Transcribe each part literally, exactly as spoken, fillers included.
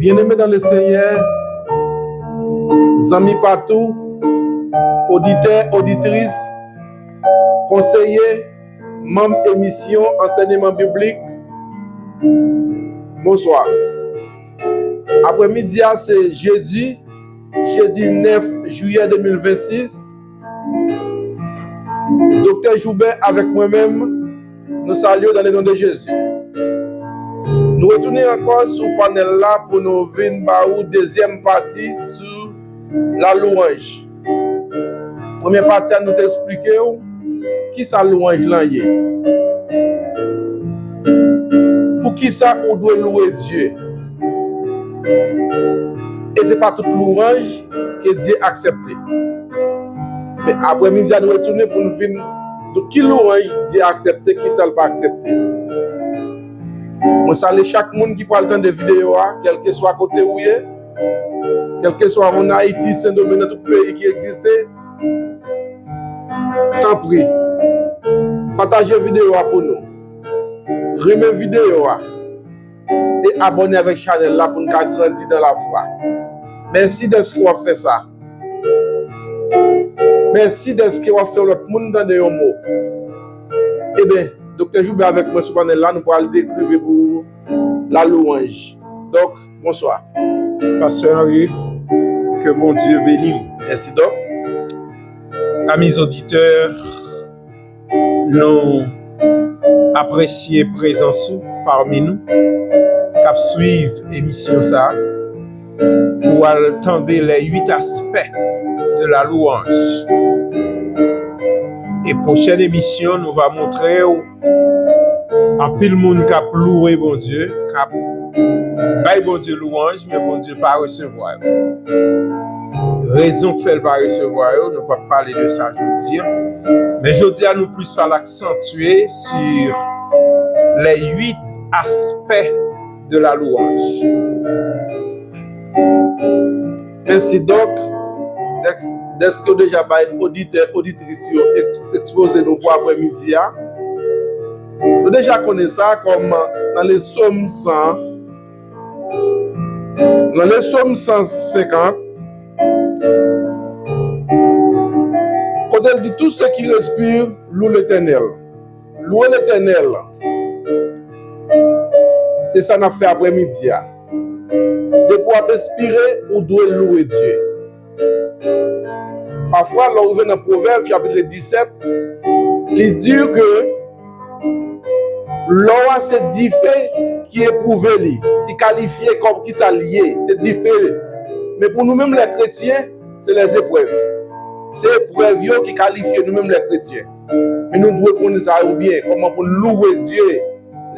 Byeneme dan le Senyè, zanmi patou, oditè, oditris, konseye, manm emisyon ansèyman biblik, bonswa. Aprèmidi a se jedi, jedi nèf jiyè de mil vennsis. Doktè Joubert avèk mwen menm, nou salye w dans le nom de Jésus. Nou retounen ankò sou panèl la pou nou vin ba ou dezyèm pati sou la louanj. Premyè pati a, nou te eksplike w kisa louanj lan ye. Poukisa ou dwe louwe Dye? E se pa tout louanj ke Dye aksepte. Men aprèmidi a, nou retounen pou nou vin di ki louanj Dye aksepte, kisa l pa aksepte. Mwen salye chak moun ki pral tande videyo a, kèlkeswa kote ou ye, kèlkeswa ann Ayiti, Sendomeng, nan tout peyi ki egziste. Tanpri, pataje videyo a pou nou. Renmen videyo a. E abòne avèk chanèl la pou n ka grandi dan lafwa. Mèsi dèske w ap fè sa. Mèsi dèske w ap fè lòt moun tande yon mo. Ebyen, Doktè Joubert avèk mwen sou panèl la, nou pral dekrive pou ou la louanj. Donk, bonswa. Pastè Henry, ke Bondye beni w. Mèsi, Dòk. Amis auditeurs, nou apresye prezans ou pami nou k ap swiv emisyon sa a pou w al tande les huit aspects de la louange. E pwochèn emisyon, nou va montre w anpil moun k ap louwe Bondye, k ap bay Bondye louanj, men Bondye pa resevwa yo. Rezon k fè l pa resevwa yo, nou p ap pale de sa jodi a. Men jodi a, nou plis pral aksantye sur les huit aspects de la louange. Mèsi, Dòk. Dèks-, dèske w deja bay oditè, oditris yo eks-, ekspoze nou pou aprèmidi a. Nou deja konnen sa kòm nan le Sòm san, nan le Sòm san senkant, kote l di, tout ce qui respire, loue l'Éternel. Louwe Letènèl. Se sa n ap fè aprèmidi a. Depi w ap respire, ou dwe louwe Dye. Pafwa, lè w rive nan Pwovèb, chapit disèt, li di ke lò a se dife ki epwouve li, ki kalifye kòm kisa l ye, se dife. Men pou nou menm, lè kretyen, se lèzeprèv. Se eprèv yo ki kalifye nou menm, lè kretyen. Men nou dwe konnen sa yo byen, kòman pou n louwe Dye.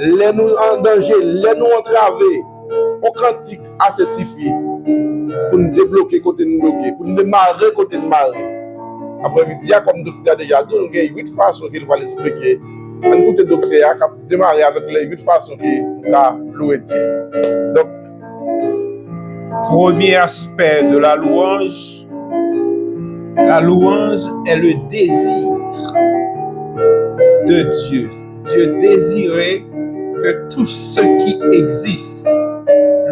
Lè nou an danje, lè nou antrave, yon kantik ase sifi pou n debloke kote n bloke, pou n demare kote n mare. Aprèmidi a, kòm doktè a deja di, nou gen uit fason ke l pral esplike. Ann koute doktè a k ap demare avèk lè uit fason ke nou ka louwe Dye. Donk, premier aspect de la louange, la louange est le désir de Dieu. Dieu désirait que tout ce qui existe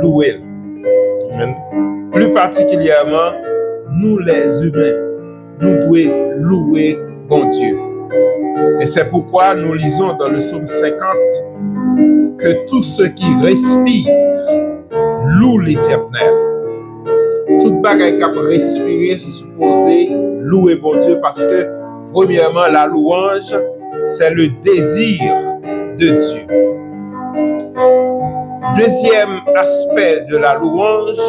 loue l. Amen. Plus particulièrement, nous les humains, nous devons louer Bondye. Et c'est pourquoi nous lisons dans le psaume cinquante que tout ce qui respire loue l'Éternel. Tout bagay k ap respire sipoze louwe Bondye, paske, premyèman, la louange, c'est le désir de Dieu. Deuxième aspect de la louange,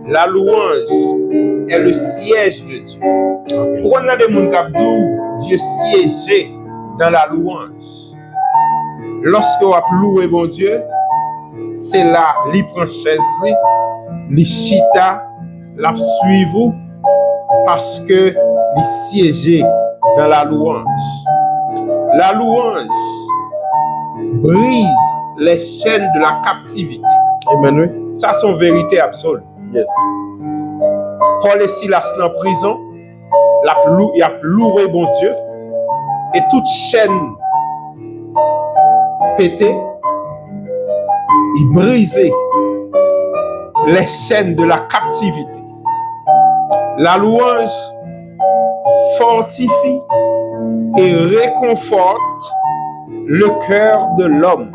la louange est le siège de Dieu. Ok. Ou konn nan de moun k ap di w, Dieu siégeait dans la louange. Lòske w ap louwe Bondye, se la li pran chèz li, li chita, l ap swiv ou, paske li siégeait dans la louange. La louange brise les chaînes de la captivité. Amen, wi. Sa se yon verite absoli. Yes. Pòl e Silas nan prizon, l ap lou-, y ap louwe Bondye, e tout chèn pete, li brize. les chaînes de la captivité. La louange fortifie et réconforte le cœur de l'homme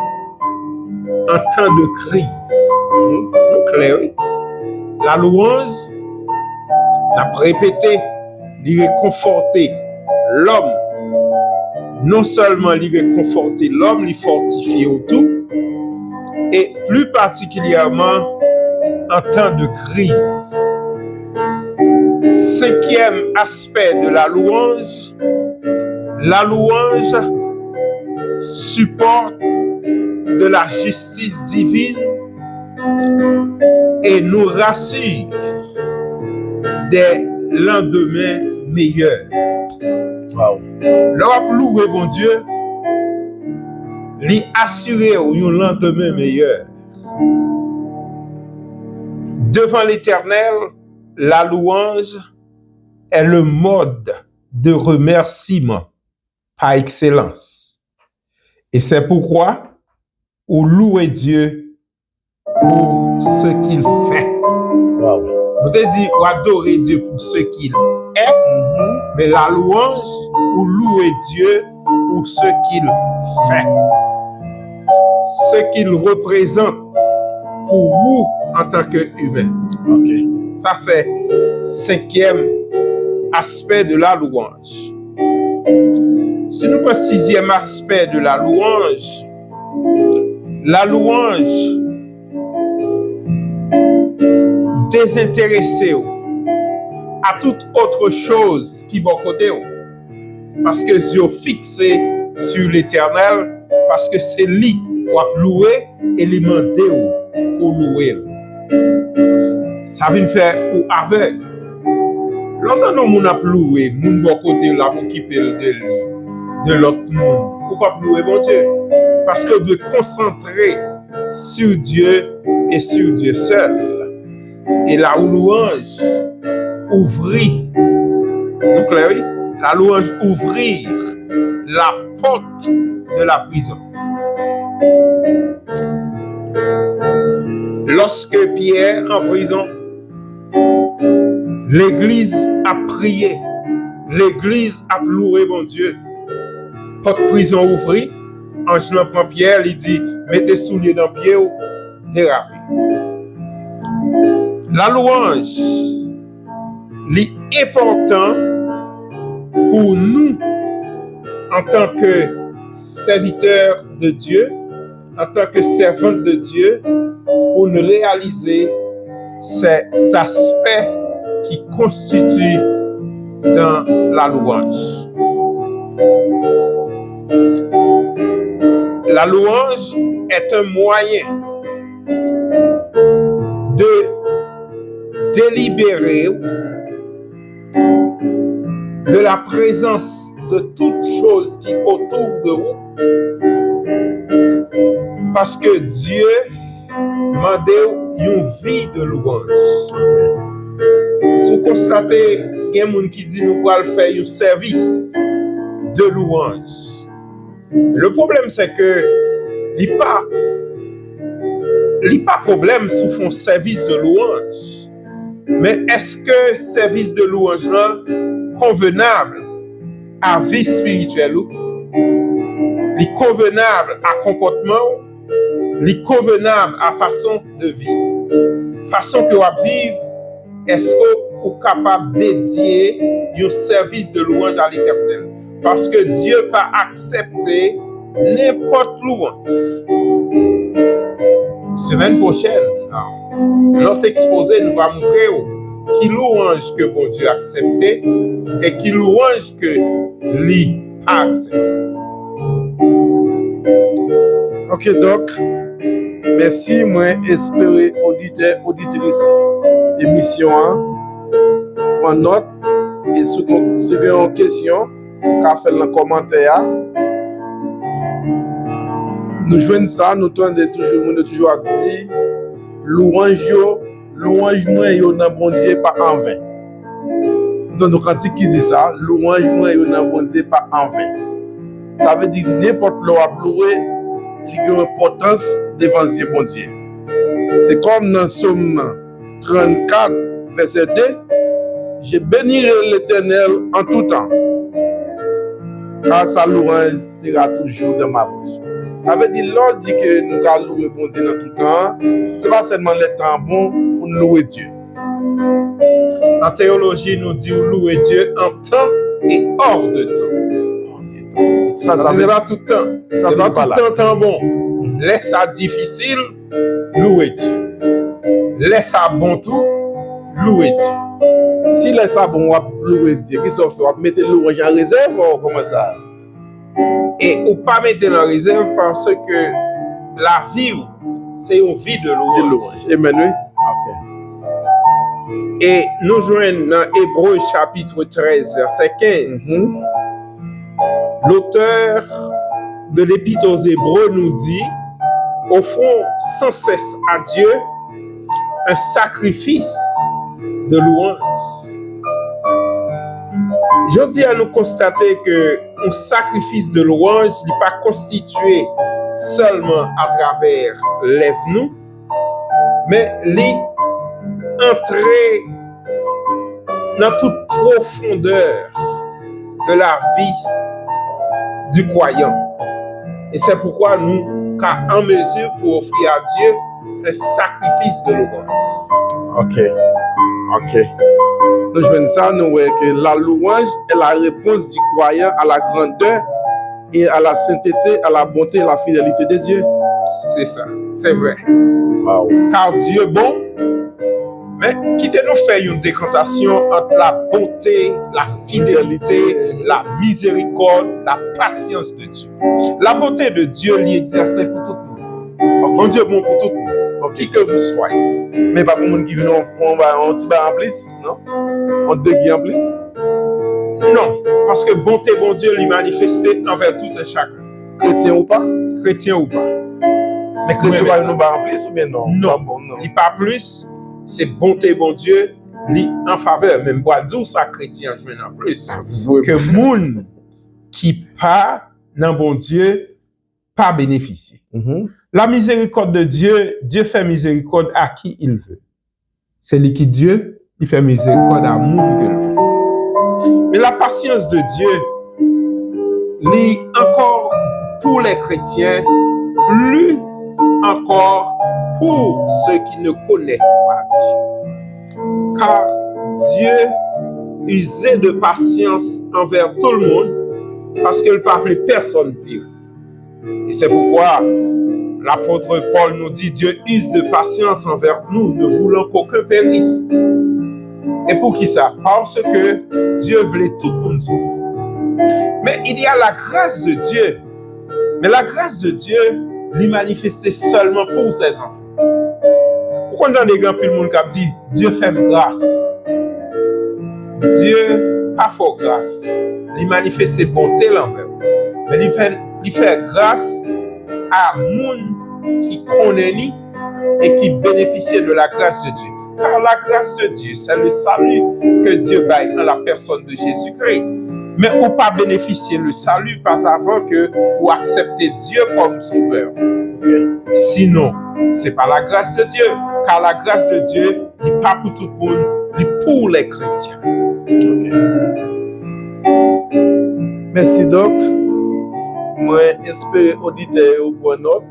en temps de crise. Nou, nou klè, wi. La louange, n ap repete, li rekonfòte lòm. Non sèlman li rekonfòte lòm, li fòtifye w tou. Et plus particulièrement en temps de crise. Cinquième aspect de la louange, la louange supporte de la justice divine et nous rassure des lendemains meilleurs. Wow. Lè w ap louwe Bondye, li asire w yon landemen meyè. Devant l'Éternel, la louange est le mode de remerciement par excellence. Et c'est pourquoi ou louer Dieu pour ce qu'il fait. Wow. Nou te di ou adore Dieu pour ce qu'il est, mais la louange ou louer Dieu pour ce qu'il fait. Ce qu'il représente pour vous en tant qu'humain. Ok. Sa se senkyèm aspè de la louanj. Si nou pran sizyèm aspè de la louange, la louange dezentèrese w a tout autre chose ki bò kote w. Paske zye w fikse sur l'Éternel, paske se li w ap louwe e li mande w pou w louwe l. Sa vin fè ou avèg. Lè w tande yon moun ap louwe, moun bò kote l ap okipe l de li, de lòt moun, ou p ap louwe Bondye. Paske w dwe konsantre sur Dieu et sur Dieu seul. Et la louange ouvrit, nou klè, wi, la louange ouvrit la porte de la prison. Lorsque Pierre en prison, legliz ap priye, legliz ap louwe Bondye. Pòt prizon ouvri, anj lan pran Pyè, li di, mete soulye nan pye w, derape. La louange, li enpòtan pou nou antanke sèvitè de Dye, antanke sèvant de Dye, pou n reyalize ces aspects qui constituent dans la louange. La louange est un moyen de délibérer de la présence de toute chose qui autour de vous. Paske Dye mande w yon vi de louanj. Si w konstate, gen moun ki di nou pral fè yon sèvis de louanj. Le problème, c'est que li pa, li pa pwoblèm si w fè yon sèvis de louanj. Men èske sèvis de louanj lan konvenab a vi espirityèl ou? Li konvenab a konpòtman w? Li konvenab a fason de vi? Fason ke w ap viv, èske ou kapab dedye yon sèvis de louanj a Letènèl? Paske Dye pa aksepte nenpòt louanj. Semèn pwochèn, nan lòt ekspoze, nou va montre w ki louanj ke Bondye aksepte e ki louanj ke li pa aksepte. Ok, Dòk, mèsi. Mwen espere oditè, oditris emisyon an pran nòt. E si w, si w gen yon kesyon, ou ka fè l nan kòmantè a. Nou jwenn sa, nou tande toujou, moun yo toujou ap di, louanj yo, louanj mwen yo nan Bondye pa anven. Nou tande yon kantik ki di sa, louanj mwen yo nan Bondye pa anven. Sa vle di, nenpòt lè w ap louwe, li gen yon enpòtans devan zye Bondye. C'est comme dans Psaume trente-quatre, verset deux, Je bénirai l'Éternel en tout temps, car sa louange sera toujours dans ma bouche. Sa vle di, lè w di ke nou ka louwe Bondye nan tout tan an, se pa sèlman lè tan an bon pou n louwe Dye. Nan teyoloji, nou di w louwe Dye en temps et hors de temps. Sa, sa se pa tout tan. Se pa tout tan tan bon. Lè sa difisil, louwe Dye. Lè sa bon tou, louwe Dye. Si lè sa bon, w ap louwe Dye, kisa w fè? W ap mete louwanj an rezèv, ou kòman sa? E ou pa mete l an rezèv paske lavi w se yon vi de louwanj. De louwanj. Amen, wi. Ok. E nou jwenn nan Ebre chapit trèz, vèsè kenz. Mhm. L'auteur de l'Épître aux Hébreux nous dit, offrons sans cesse à Dieu un sacrifice de louange. Jodi a, nou konstate ke yon sakrifis de louwanj, li pa konstitye sèlman atravè lèv nou, men li antre nan tout pwofondè de la vi di kwayan. E se poukwa nou ka an mezi pou ofri a Dye un sacrifice de louange. Ok. Ok. Nou jwenn sa, nou wè ke la louange est la réponse du croyant à la grandeur et à la sainteté, à la bonté et la fidélité de Dieu. C'est ça, c'est vrai. Wow. Car Dieu bon, men kite nou fè yon dekantasyon ant la bonté, la fidélité, la miséricorde, la patience de Dieu. La bonté de Dieu, li egzèse pou tout moun. Bondye bon pou tout moun. Ok. Qui que vous soyez. Men pa pou moun ki vin yon, yon, yon ti bagay an plis, non? Yon degi an plis? Non, paske bonte Bondye li manifeste anvè tout e chak. Kretyen ou pa? Kretyen ou pa. Men kretyen ou pa, nou ba an plis oubyen non? Non. Pa bon, non. Li pa plis, se bonte Bondye, li an favè. Men m pral di w sa kretyen an jwenn an plis. Ah, wi. Ke moun ki pa nan Bondye pa benefisye. Mhm. La miséricorde de Dieu, Dieu fait miséricorde à qui il veut. Se li ki Dye, li fè mizerikòd a moun ke l vle. Men la patience de Dieu, li encore pour les chrétiens, plus encore pour ceux qui ne connaissent pas Dieu. Car Dieu use de patience envers tout le monde, paske l pa vle pèsonn peri. Et c'est pourquoi l'apôtre Paul nous dit, Dieu use de patience envers nous, ne voulant qu'aucun périsse. E poukisa? Paske Dye vle tout moun sove. Men il y a la grâce de Dieu. Men la grâce de Dieu, li manifeste sèlman pou ses enfants. Ou konn tande gen anpil moun k ap di, Dye fè m gras. Dye pa fè w gras. Li manifeste bonte l anvè w. Men li fè, li fè gras a moun ki konnen li et qui bénéficient de la grâce de Dieu. Car la grâce de Dieu, c'est le salut que Dieu baille en la personne de Jésus-Christ. Men ou pa benefisye le salut pas avant que ou aksepte Dye kòm sovè. Ok? Sinon, c'est pas la grâce de Dieu. Car la grâce de Dieu, li pa pou tout moun, li pou les chrétiens. Ok. Mèsi, Dòk. Mwen espere oditè yo pran nòt.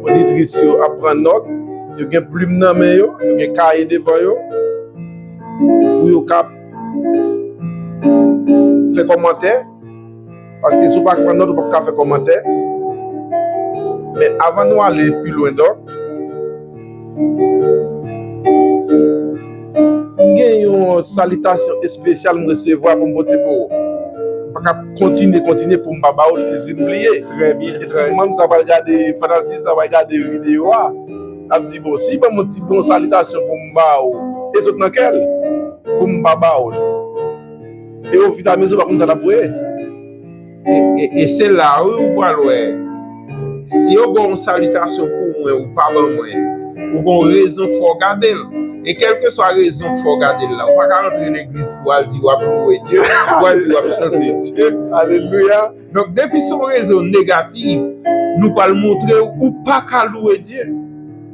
Oditris yo ap pran nòt. Yo gen plim nan men yo, yo gen kaye devan yo. Pou yo ka fè kòmantè. Paske si w pa pran nòt, ou p ap ka fè kòmantè. Men avan nou ale pi lwen, Dòk, m gen yon salitasyon espesyal m resevwa pou m pote pou ou. M pa ka kontinye, kontinye pou m pa ba ou l, si m bliye. Trè byen. E si manm sa pral gade, fanatik sa pral gade videyo a, l ap di, bon, si ban m yon ti bon salitasyon pou m ba ou, e sot nan kè l, pou m pa ba ou l. E ofitamezi w pa konn sa l ap voye. E, e, e se la wi ou pral wè. Si yo ba w yon salitasyon pou mwen, ou pa ban mwen, ou gon rezon k fè w gade l. E kèlkeswa rezon k fè w gade l la, ou pa ka rantre legliz pou w al di w ap louwe Dye, pou w al di w ap chante Dye. Alelouya. Donk, depi se yon rezon negatif, nou pral montre w ou pa ka louwe Dye.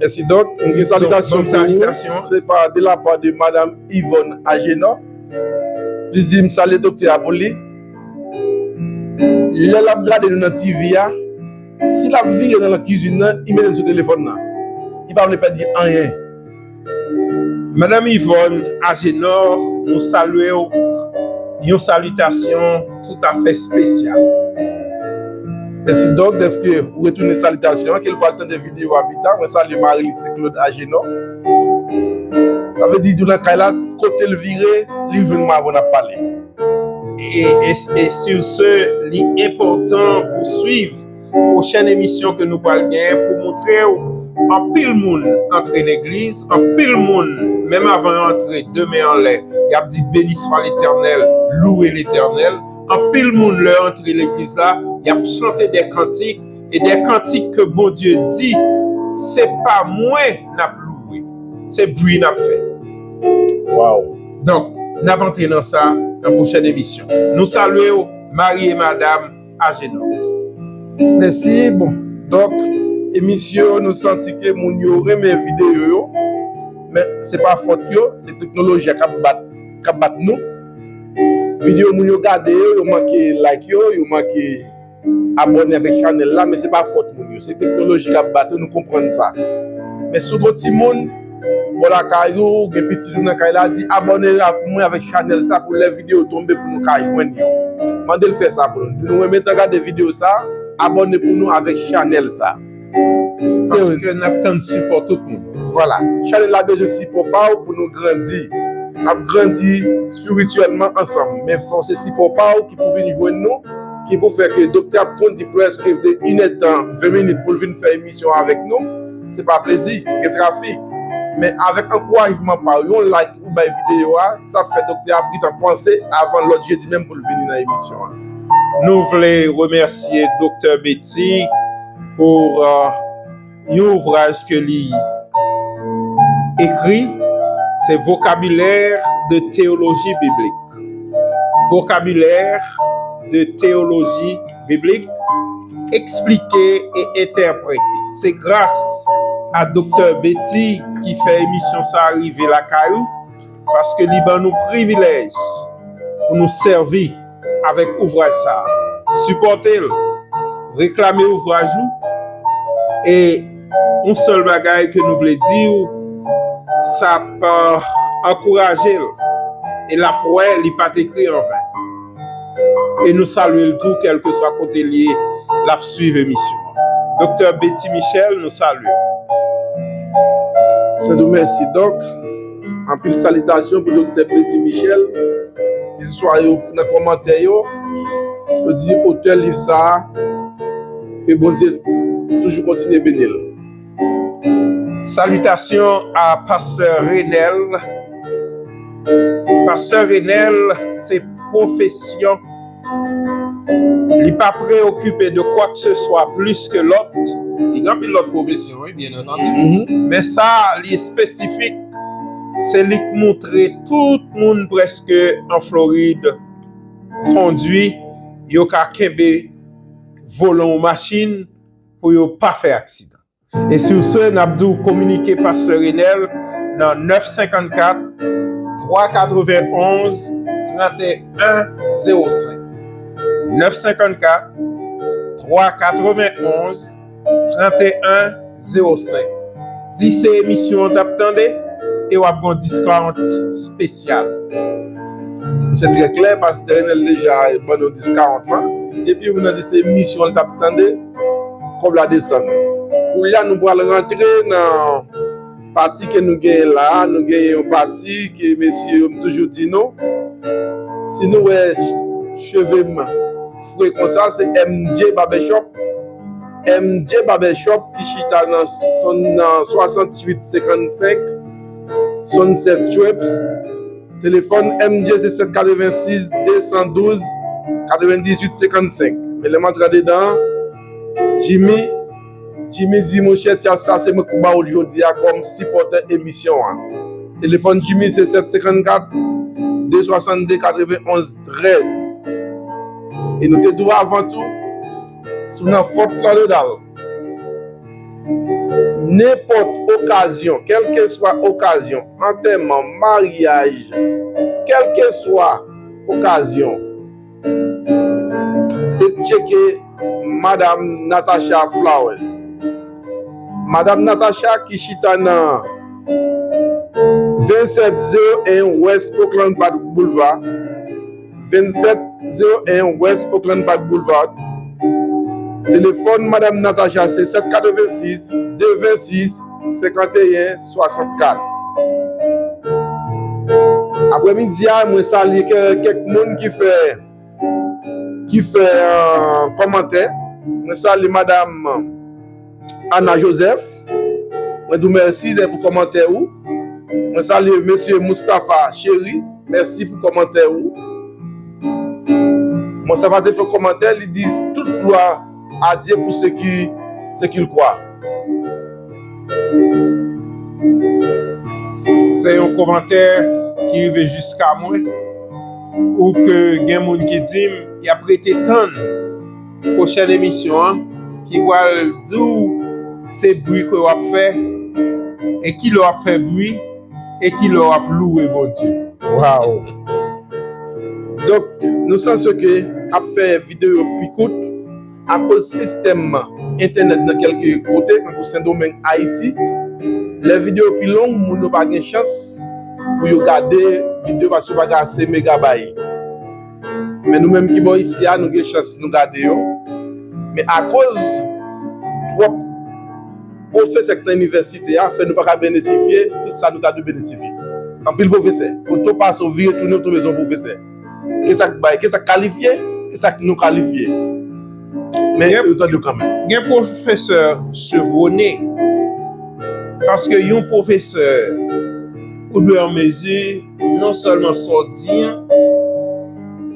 Mèsi, Dòk. M gen salitasyon pou ou. Se pa de la pa de Madanm Yvonne Agenor. Li di m salye doktè a pou li. Lè l ap gade nou nan T V a, si l ap vire nan, nan kizin nan, li mete l sou telefòn nan. Li pa vle pèdi anyen. Madanm Yvonne Agenor, nou salye w yon salitasyon toutafè espesyal. Mèsi, Dòk, dèske ou retounen salitasyon an, ke l pral tande videyo a pita. Mwen salye Marie Lycée Claude Agenor. Sa vle di, tou nan kay la, kote l vire, li jwenn mwen avan n ap pale. E, e, e sur ce, li enpòtan pou swiv pwochèn emisyon ke nou pral genyen pou montre w anpil moun antre legliz, anpil moun, menm avan yo antre, de men anlè, y ap di, Béni soit l'Éternel, louwe Letènèl. Anpil moun, lè yo antre legliz la, y ap chante de kantik, e de kantik ke Bondye di, se pa mwen n ap louwe, se bri n ap fè. Waw. Donk, n ap antre nan sa nan pwochèn emisyon. Nou salye w, Marie Madame Agenor. Mèsi. Bon, Dòk, emisyon, nou santi ke moun yo renmen videyo yo, men se pa fòt yo, se teknoloji a k ap bat, k ap bat nou. Videyo moun yo gade yo, yo manke like yo, yo manke abòne avèk chanèl la, men se pa fòt moun yo. Se teknoloji k ap bat nou, nou konprann sa. Men si w gon timoun bò lakay ou, gen pitit ou nan kay la, di abòne la pou mwen avèk chanèl sa pou lè videyo tonbe pou nou ka jwenn yo. Mande l fè sa pou nou. Nou renmen tan gade videyo sa, abòne pou nou avèk chanèl sa. Se Paske n ap tann sipò tout moun. Vwala. Chanèl la bezwen sipò pa w pou nou grandi. N ap grandi espirityèlman ansanm, men fò se sipò pa w ki pou vin jwenn nou, ki pou fè ke doktè ap kondi prèske de inèdtan, ven minit pou l vin fè emisyon avèk nou. Se pa plezi, gen trafik. Men avèk ankourajman pa w, yon like ou bay videyo a, sa ap fè doktè ap gentan panse avan lòt jedi menm pou l vini nan emisyon an. Nou vle remèsye Doktè Betty pou, euh, yon ouvraj ke li ekri, se Vocabulaire de théologie biblique. Vocabulaire de théologie biblique, eksplike e entèprete. Se gras a Doktè Betty ki fè emisyon sa a rive lakay ou, paske li ban nou privilèj pou nou sèvi avèk ouvraj sa a. Sipòte l, reklame ouvraj ou, e yon sèl bagay ke nou vle di w, sa ap, euh, ankouraje l, e l ap wè li pa t ekri an ven. E nou salye l tou, kèlkeswa kote l ye, l ap swiv emisyon an. Doktè Betty Michel, nou salye w. Tande w, mèsi, Dòk. Anpil salitasyon pou Doktè Betty Michel. Keseswa yo nan kòmantè yo, yo di otè liv sa a, ke Bondye toujou kontinye beni l. Salitasyon a Pastè Renel. Pastè Renel, se pwofesyon. Li pa preokipe de kwa ke se swa plis ke lòt. Li gen anpil lòt pwofesyon, wi, byen antandi. Men sa, li espesifik. Se li k montre tout moun prèske an Florid kondwi, yo ka kenbe volan yon machin pou yo pa fè aksidan. E sur ce, n ap di w kominike Pastè Renel nan nèf senkannkat, twa katrevenn onz, tranteyen zewo senk. Nèf senkannkat, twa katrevenn onz, tranteyen zewo senk. Di se emisyon w t ap tande, e w ap gen yon discount espesyal. Se trè klè, Pastè Renel deja ban nou discount lan. Depi moun nan di se emisyon l t ap tande, kòb la desann. Kounye a, nou pral rantre nan pati ke nou genyen la a. Nou genyen yon pati ke mesye yo, m toujou di nou, si nou wè cheve m fre konsa, se M J Barbershop. M J Barbershop ki chita nan, nan swasanntuit senkannsenk Sunset Traps. Telefòn M J se sèt katrevensis, de san douz, katrevendizuit senkannsenk. Men lè m antre andedan an, Jimmy, Jimmy di, monchè, sa, sa se mwen k pou ba ou l jodi a kòm sipòtè emisyon an. Telefòn Jimmy se sèt senkannkat, de swasannde, katrevenn onz, trèz. E nou te di w avan tou, si w nan fòt lan dedal, Nenpòt okazyon, kèlkeswa okazyon, antèman, maryaj, kèlkeswa okazyon, se tcheke Madam Natacha Flowers. Madam Natacha ki chita nan vennsèt zewo en West Oakland Park Boulevard, vennsèt zewo en West Oakland Park Boulevard. Telefòn Madam Natacha se sèt katrevensis, de vennsis, senkanteyen, swasannkat. Aprèmidi a, mwen salye kè-, kèk moun ki fè, ki fè, euh, kòmantè. Mwen salye Madam Ana Joseph. Mwen di w mèsi dè pou kòmantè ou. Mwen salye Mesye Moustapha Chéry. Mèsi pou kòmantè ou. Moustapha te fè kòmantè, li di, tout glwa a Dye pou se ki, se ki l kwa. Se yon kòmantè ki rive jiska mwen, ou ke gen moun ki di m y ap rete tann pwochèn emisyon an, ki pral di w se bri ke w ap fè, e kilè w ap fè bri, e kilè w ap louwe Bondye. Waw! Donk, nou sanse ke ap fè videyo pi kout akoz sistèm entènèt nan kèlke kote, tankou Sendomeng, Ayiti, lè videyo pi long, moun yo pa gen chans pou yo gade videyo paske yo pa gen ase megabay. Men nou menm ki bò isi a, nou gen chans nou gade yo. Men akoz twòp pwofesè k nan inivèsite a fè nou pa ka benesifye tout sa nou ta dwe benesifye. Anpil pwofesè, kote w pase, w vire tounen, w tonbe sou yon pwofesè. Ke sa k bay, ke sa k kalifye, ke sa k non kalifye. Men yo tande w kanmenm. Gen pwofesè chevwone, paske yon pwofesè ou dwe an mezi non sèlman sa w di an,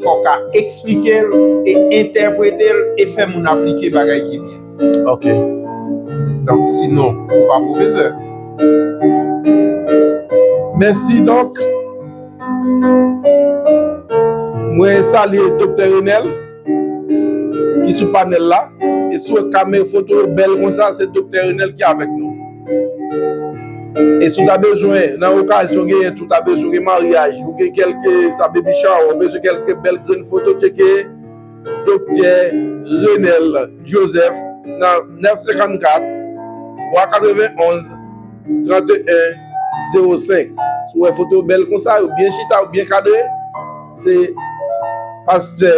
fò w ka eksplike l e entèprete l e fè moun aplike bagay ki byen. Ok. Donk, sinon, ou pa pwofesè. Mèsi, donk. Mwen salye Doktè Renel, ki sou panèl la. E si w wè kamera foto yo bèl konsa, se Doktè Renel ki avèk nou. E si w ta bezwen, nan okazyon genyen, tou ta bezwen gen maryaj, ou gen kèlke sa baby shower, ou bezwen kèlke bèl grenn foto, tcheke Doktè Renel Joseph nan nèf senkannkat, twa katrevenn onz, trannteyen, zewo senk. Si w wè foto yo bèl konsa, yo byen chita, yo byen kadre, se pastè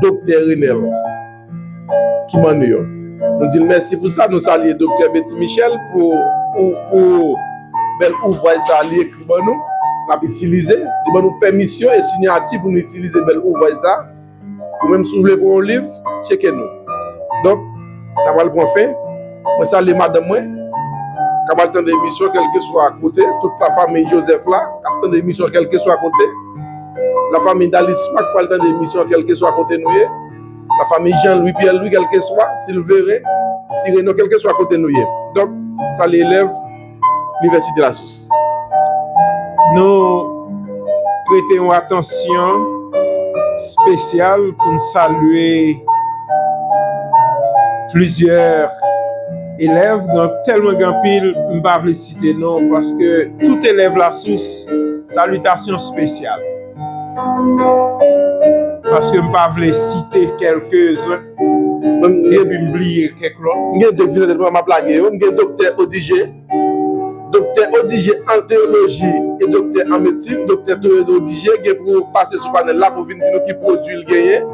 Doktè Renel ki ban nou yo. Nou di l mèsi pou sa. Nou salye Doktè Betty Michel pou, pou, pou bèl ouvraj sa li ekri ban nou, n ap itilize. Li ban nou pèmisyon e siyati pou nou itilize bèl ouvraj sa. Ou menm, si w vle pran yon liv, tcheke nou. Donk, n a pral pran fen. Mwen salye madanm mwen, k ap al tande emisyon kèlkeswa kote, tout lafanmi Joseph la, k ap tande emisyon kèlkeswa kote. Lafanmi Dalisma k pral tande emisyon kèlkeswa kote nou ye. Lafanmi Jean Louis Pierre Louis, kèlkeswa, Silverin, Sireno, kèlkeswa kote nou ye. Donk, salye elèv Inivèsite Lasous. Nou prete yon atansyon espesyal pou n salye plizyè elèv. Gen tèlman gen anpil, m pa vle site non, paske tout elèv Lasous, salitasyon espesyal. Paske m pa vle site kèlkezen, epi m bliye kèk lòt. M gen de vin, m ap lage yo. M gen Doktè Odigé, Doktè Odigé an teyoloji e doktè an medsin. Doktè Toledo Odigé gen pou pase sou panèl la pou vin di nou ki pwodui l genyen.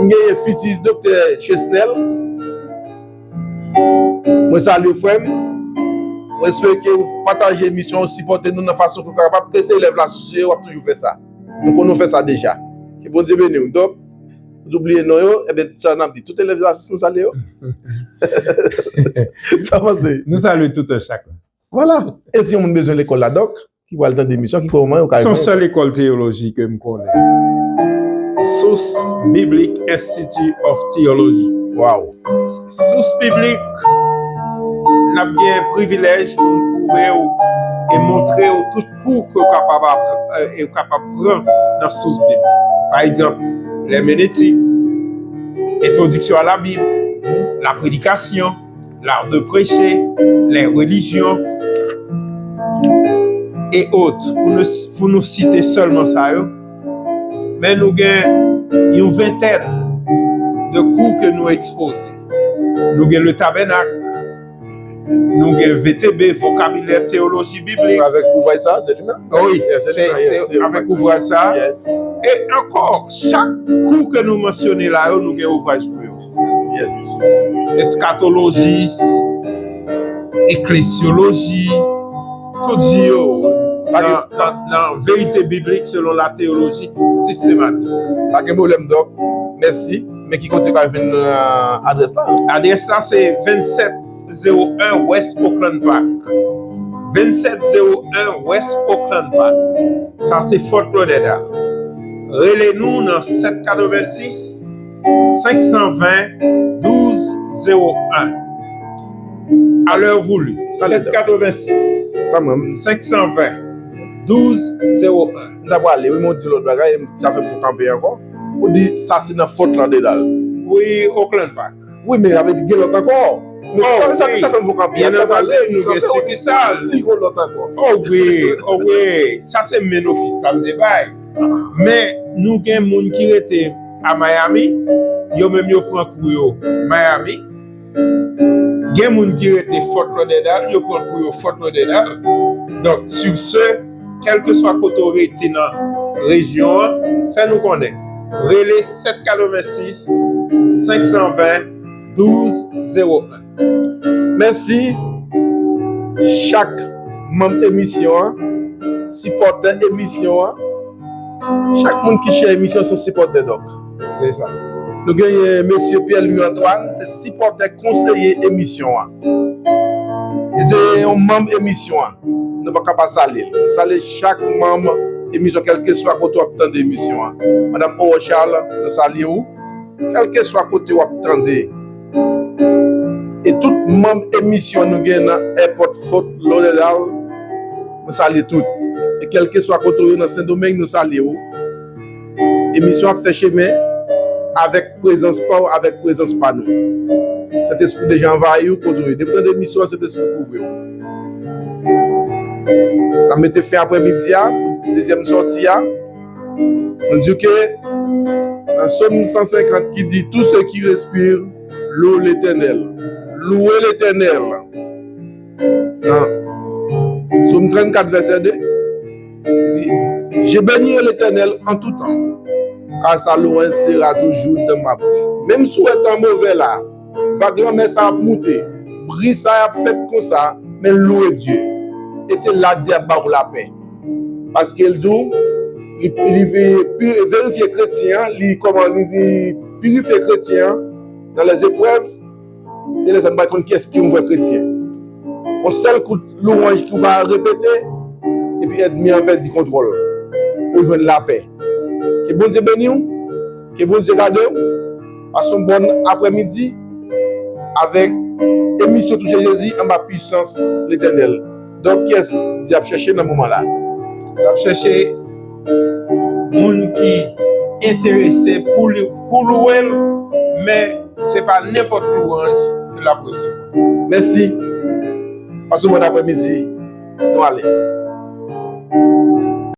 M genyen fiti Doktè Chesnel. Mwen salye w, frè m. Mwen swete ke w pataje emisyon, w sipòte nou nan fason ke w kapab, ke se elèv Lasous ou ye, w ap toujou fè sa. Nou konnen w fè sa deja. Ke Bondye beni w. Donk, pou nou bliye non yo, ebyen, sa n ap di, tout elèv Lasous, nou salye yo. Sa w panse? Nou salye tout un chacun. Vwala. E si yon moun bezwen lekòl la, donk, ki pral tande emisyon, ki kòman yo ka jwenn? Se yon sèl lekòl teyoloji ke m konnen. Source Biblique Institute of Theology. Wow. Source Biblique, n ap gen privilèj pou n pwouve w e montre w tout kou ke w kapab apr-, e w kapab pran nan Source Biblique. Pa egzanp, lèmenetik, entwodiksyon a la Bib, la predikasyon, l'art de prêcher, les religions et autres, pou nou, pou nou site sèlman sa yo. Men nou gen yon ventèn de kou ke nou ekspoze. Nou gen le tabènak, nou gen V T B, vokabilè teyoloji biblik. Avèk ouvraj sa, se li menm? Wi, se avèk ouvraj sa. E ankò, chak kou ke nou mansyone la yo, nou gen ouvraj pou yo. Eskatoloji, eklesyoloji, tout jan yo nan, nan, nan verite biblik selon la teyoloji sistematik. Pa gen pwoblèm, Dòk. Mèsi. Men ki kote ka jwenn, euh, adrès la? Adrès la se vennsenk zewo en West Oakland Park. Vennsenk zewo en West Oakland Park. Sa se Fort Lauderdale. Rele nou nan sèt katrevensis, senk san ven, douz zewo en. A lè voulu. Sèt katrevensis, senk san ven, douz zewo en. M ta prale, wi, men w di lòt bagay, sa fè m fè kanpe ankò. Ou di sa se nan Fort Lauderdale. Wi, Oakland Park. Wi, men sa vle di gen lòt ankò. Men sa, sa, sa fè m fè kanpe. Byen antandi, nou gen sikisal. Si, gen lòt ankò. O wi, o wi. Sa se men ofis sa m te bay. Men nou gen moun ki rete a Miami, yo menm yo pran kou yo Miami. Gen moun ki rete Fort Lauderdale, yo pran kou yo Fort Lauderdale. Donk, sur ce, kèlkeswa kote w rete nan rejyon an, fè nou konnen. Rele sèt katrevensis, senk san ven, douz zewo en. Mèsi chak manm emisyon an, sipòtè emisyon an. Chak moun ki share emisyon se yon sipòtè, Dòk. Se sa. Nou genyen mesye Pierre Louis Antoine, se sipòtè konseye emisyon an. Li se yon manm emisyon an. Nou pa ka pa salye l. Nou salye chak manm emisyon, kèlkeswa kote w ap tande emisyon an. Madanm Aurore Charles, nou salye w. Kèlkeswa kote w ap tande. E tout manm emisyon nou gen nan Airport Fort Lauderdale, nou salye tout. E kèlkeswa kote w ye nan Sendomeng, nou salye w. Emisyon ap fè chemen avèk prezans pa w, avèk prezans pa nou. Sentespri deja anvayi w kote w ye. Depi w tande emisyon an, Sentespri kouvri w. N ap mete fen aprèmidi a, dezyèm sòti a. Nou di ke nan Sòm san senkant ki di, Tout ce qui respire, loue l'Éternel. Louez l'Éternel. Nan Sòm trannkat, vèsè de, li di, Je bénirai l'Éternel en tout temps, car sa louange sera toujours dans ma bouche. Menm si w wè tan movè la, vag lanmè sa ap moute, bri sa ap fèt konsa, men louwe Dye. E se la Dye ap ba w lapè. Paske l di w, li, li ve-, pi-, verifye kretyen an, li kòman, li, li pirifye kretyen an nan lèzeprèv, se lè sa nou pa konn kiyès ki yon vrè kretyen. Yon sèl kout louwanj ki w pa repete, epi ènmi an pèdi kontwòl. Ou jwenn lapè. Ke Bondye beni w, ke Bondye gade w. Pase yon bòn aprèmidi avèk emisyon Touche Jezi anba pisans Letènèl. Donk, kiyès Dye ap chèche nan moman la? L ap chèche moun ki enterese pou li, pou louwe l, men se pa nenpòt louwanj ke l ap resevwa. Mèsi. Pase yon bòn aprèmidi. Nou ale.